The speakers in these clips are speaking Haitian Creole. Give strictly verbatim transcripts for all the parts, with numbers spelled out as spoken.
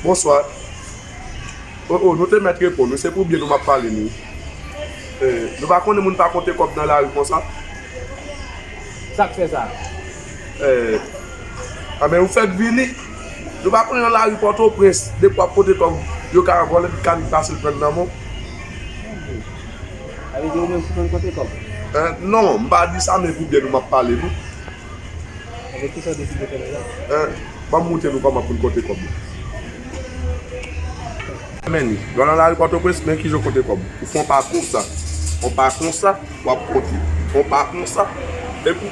Bonswa. O, o, nou te mèt reponn, wi, se pou byen nou m ap pale, nou. Eh, nou pa konnen moun pa konte kòb nan lari konsa? Sa k fè sa? Eh, anben, ou fèk vini. Nou pa konnen nan lari Pòtoprens, depi w ap konte kòb, yo ka vòlè, ka vin pase l pran nan men w. Sa vle di ou menm ki konn konte kòb? Eh, non, m pa di sa, men pou byen nou m ap pale, non. Ebyen, kisa w deside fè la? Eh, ban m montre nou kòman pou n konte kòb la. Men, lè w nan lari Pòtoprens, men kijan w konte kòb. Ou fè yon pa konsa. Yon pa konsa, w ap konte. Yon pa konsa, epi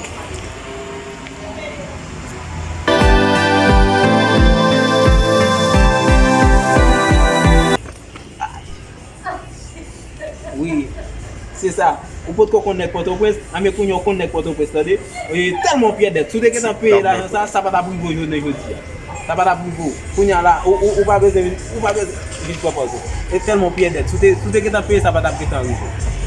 Wi, se sa. Ou potko konn nèg Pòtoprens, anben kounye a w konn nèg Pòtoprens, tande? E tèlman w pyèdèt. Si w te gentan peye lajan sa, sa pa t ap rive w jounen jodi a. Sa pa t ap rive w. Kounye a la, ou, ou, ou pa bezwen vin, ou pa bezwen vin pran pòz ou. E tèlman w pyèdèt. Si w te, si w te gentan peye, sa pa t ap gentan rive w.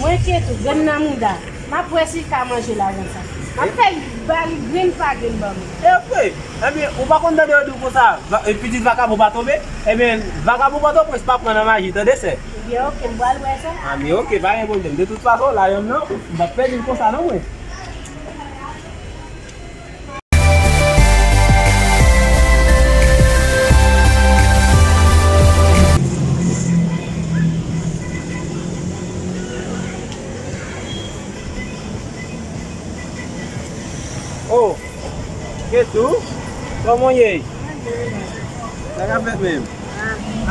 Mwen kite tou, grenn nan mouda. M ap wè si l ka manje lajan sa. M ap fè l ba li grenn pa grenn ban mwen. E vre. Ebyen, ou pa konn tande yo di w konsa, va- e pitit vakabon pa tonbe? Ebyen, vakabon Pòtoprens pa pran nan maji, tande sè. Ebyen, oke, m pral wè sa. Anben, oke, pa gen pwoblèm. De tout fason, lajan m nan, m p ap pèdi l konsa non, mwen. Oh, Ketou, kòman w ye? Sa k ap fèt menm?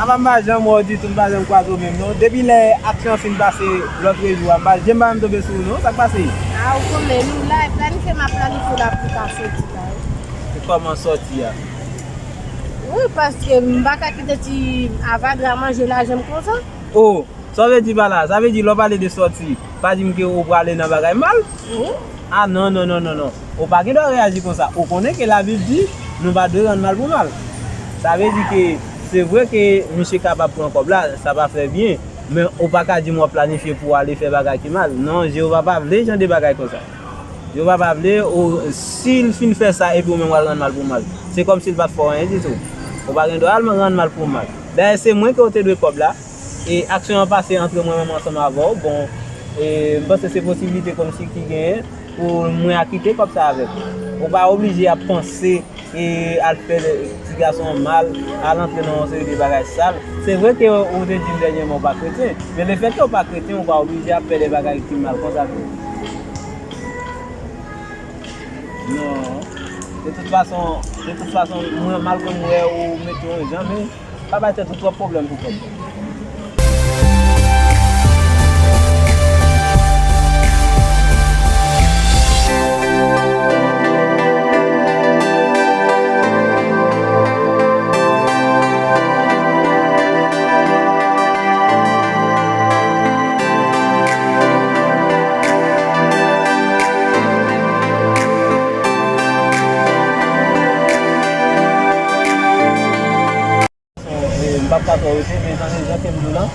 Apa m pa janm wè w ditou, m pa janm kwaze w menm non. Depi lè aksyon an fin pase lòtrejou a, m pa, je m pa menm tonbe sou ou non. Sa k pase? A, ou konnen nou la, e planifye m ap planifye l ap pou ka soti la wi. E kòman sòti a? Wi, paske m pa ka kite ti avadra manje lajan m konsa. Oh, sa w vle di pa la? Sa vle di lè w pale de sòti, pa di m ke ou prale nan bagay mal? Wi. A non, non, non, non, non. Ou pa gen dwa reyaji konsa. Ou konnen ke Labib di, nou pa dwe rann mal pou mal. Sa vle di ke se vre ke misye kapab pran kòb la, sa pa fè byen, men ou pa ka di m w ap planifye pou w ale fè bagay ki mal. Non, Jewova pa vle jan de bagay konsa. Jewova pa vle, ou, si l fin fè sa epi ou menm w al rann mal pou mal, se kòmsi l pa t fè w anyen ditou. Ou pa gen dwa al rann mal pou mal. Dayè, se mwen ke w te dwe kòb la. E aksyon an pase antre mwen menm ansanm avè w. Bon, e m panse se posiblite kòmsi ki genyen pou mwen akite kòb sa avè w. Ou pa oblije ap panse e al fè ti gason an mal, al antre nan yon seri de bagay sal. Se vre ke ou te di m dènyèman ou pa kretyen, men lefètke ou pa kretyen, ou pa oblije ap fè de bagay ki mal konsa tou. Non. De tout fason, de tout fason, mwen, malgre m wè ou mete yon jan, men pa bay tèt ou twòp pwoblèm pou kòb. E, m p ap ka twò rete, men tande jan ke m di w lan.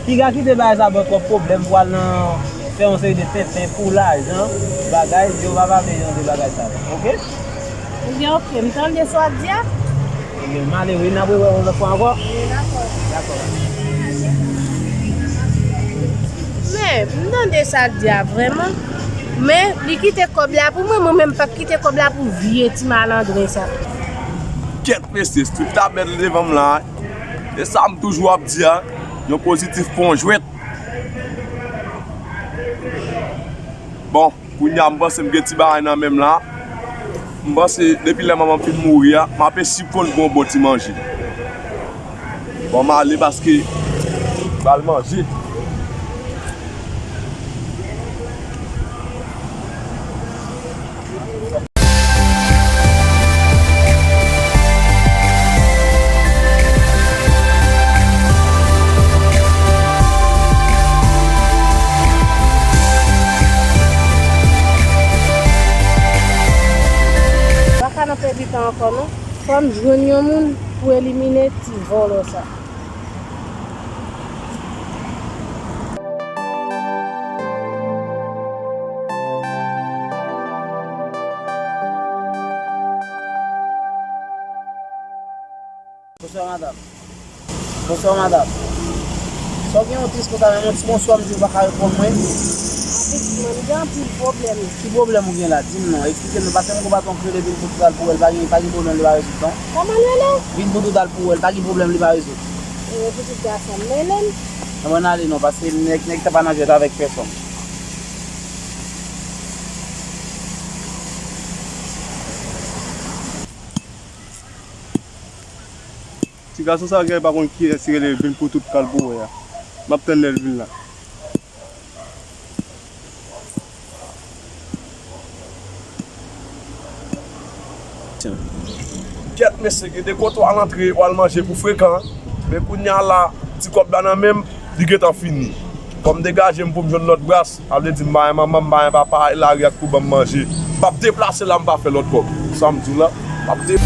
Piga kite bagay sa ba w twòp pwoblèm pou al nan fè yon seri de tenten pou lajan, bagay, Jewova pa vle jan de bagay sa yo, oke? Ebyen, oke, m tande sa w ap di a. Ebyen, m ale wi, n ap rewè yon lòt fwa ankò. Ebyen, dakò. Dakò. Men, m tande sa l di a vrèman. Men, li kite kòb la pou mwen, mwen menm m p ap kite kòb la pou vye ti malandren sa. Kèt mesye, strip ta bèl devan m la. E sa m toujou ap di a, yon pozitif pou yon jwèt. Bon, kounye a m panse m gen ti bagay nan men m la. M panse depi lè manman m fin mouri a, m ape sipon l gon bon ti manje. Bon, m ale paske m pral manje. Pa ka nan pèdi tan ankò non. Fò m jwenn yon moun pou elimine ti vòlò sa. Bonswa, madanm. Bonswa, madanm. Sa w gen yon tris konsa, menm yon ti bonswa m di w pa ka reponn mwen? Apeti mwen, m gen anpil pwoblèm. Ki pwoblèm ou gen la? Di m non, eksplike m non, paske m gon patwon k rele vin pou tout al pou wè l, pa gen, pa gen pwoblèm li pa rezoud non. Kòman l rele? Vin pou tout al pou wè l, pa gen pwoblèm li pa rezoud. E, pitit gason m, rele m. Ann ale non, paske nèg, nèg sa pa nan jwèt avèk pèsonn. Ti gason sa gen pa konn kiyès li rele vin pou tout kal pou wè a. M ap tann lè l vin la. Kèt mesye, gen de kote w al antre, w al manje pou frekan. Men kounye a la, ti kòb la nan men m, li gentan fini. Fò m degaje m pou m jwenn lòt bras. Sa vle di m pa gen manman, m pa gen papa, e lari a k pou ban m manje. M p ap deplase la, m pa fè lòt kòb. Sa m di w la, m ap de-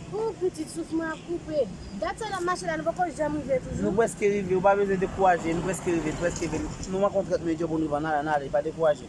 Pou pitit souf mwen ap koupe. Dat sa n ap mache la, nou poko janm rive toujou. Nou prèske rive, ou pa bezwen dekouraje, nou prèske rive, nou prèske rive. Nou manke yon trant minit pou nou rive, n ale, n ale, pa dekouraje.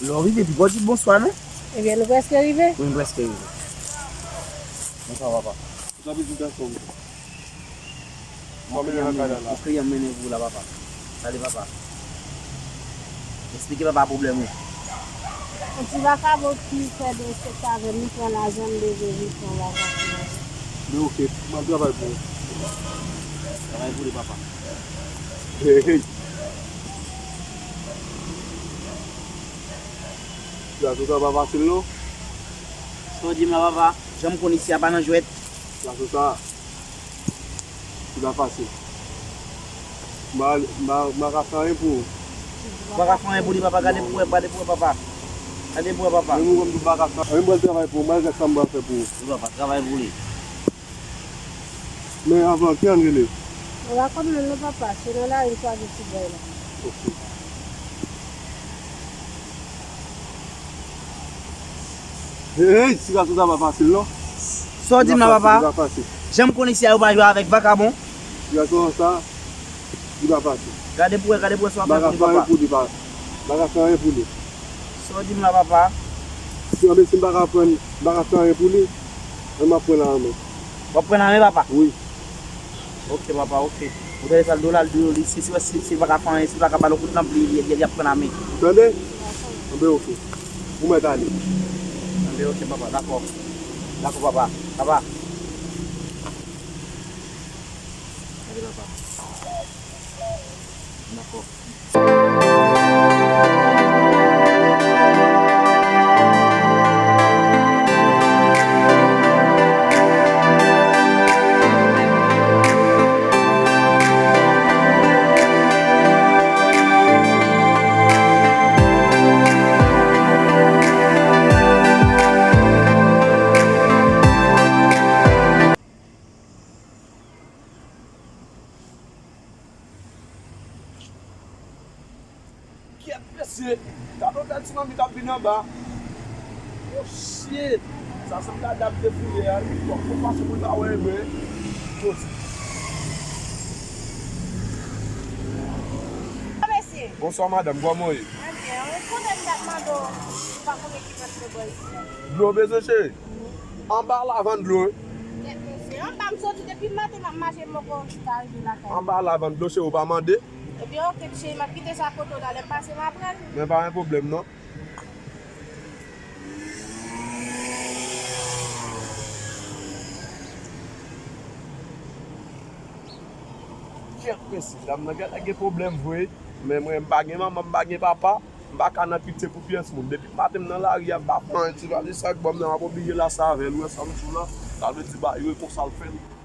Lè w rive, pi bò di bonswa non. Ebyen, nou prèske rive. Wi, nou prèske rive. Bonswa, papa. Bonswa, pitit gason m. Mwen mennen nan kay la. Yon kliyan m mennen pou ou la, papa. Salye, papa. Eksplike papa pwoblèm ou. Yon ti vakabon ki fè de sèks avè m, li pran lajan m, leve, li pran lajan m. Men oke, m ap travay pou ou. Travay pou li, papa. Hey, hey. Gason sa pa fasil non. Sa w di m la, papa? Jan m konn isi a pa nan jwèt. Gason sa, li pa fasil. M pa, m pa, m pa ka fè anyen pou ou. Ou pa ka fè anyen pou li, papa. Gade pou wè, gade pou wè, papa. Gade pou wè, papa. Menm ou menm tou pa ka fè anyen, m pral travay pou ou, malgre sa m pral fè pou ou. Wi, papa, travay pou li. Men avan, ki jan l rele? Ou pa konn menm non, papa, se nan lari m kwaze ti bòy la. Ok. Hey, ti gason sa pa fasil non. Sa w di m la, papa? Li pa fasil, li pa fasil. Jan m konn isi a, yo pa jwe avèk vakabon. Ti gason sa, li pa fasil. Gade pou wè, gade pou wè sa w ap fè pou li, papa. M pa ka fè anyen pou li, pa, m pa ka fè anyen pou li. Sa w di m la, papa? Si, anben, si m pa ka pran, m pa ka fè anyen pou li, men m ap pran nan men. W ap pran nan men, papa? Wi. Ok, papa, ok. Ou tande sa l di w la, l di w li, si, si, si, si l pa ka fè anyen, si l pa ka ba l yon kout lanp, li, li, li, li ap pran nan men. Tande? Anben, ok. Ou mèt ale. Anben, ok, papa, dakò. Dakò, papa. Papa. Gade, papa. Dakò. Kyèt mesye, gade yon bèl ti manmi k ap vin anba. Oh shit! Sa sanble a dam te fouye a wi. Bon, fò pase pou l pa wè men. Poze. Mesye. Bonswa madanm, kòman w ye? Mwen byen wi. Konnen m t ap mande w, ou pa konnen ki vant mwen bò isi a. Dlo w bezwen cheri? Anba la vann dlo wi. Kèt mesye, anba m soti depi maten m ap mache m poko ka rive lakay. Anba la vann dlo cheri, ou pa mande? Ebyen ok cheri, m ap kite sa kote w la, lè m pase m ap pran l. Men pa gen pwoblèm non. Mesye dam nan genlè gen pwoblèm vre. Men mwen, m pa gen manman, m pa gen papa. M pa ka nan pitye pou pyès moun. Depi maten m nan lari a, m pa fè anyen. Ti valè sa k ban m nan, m ap oblije lase avè l. Ou wè sa m di w la? Sa vle di ba yo e konsa l fè l.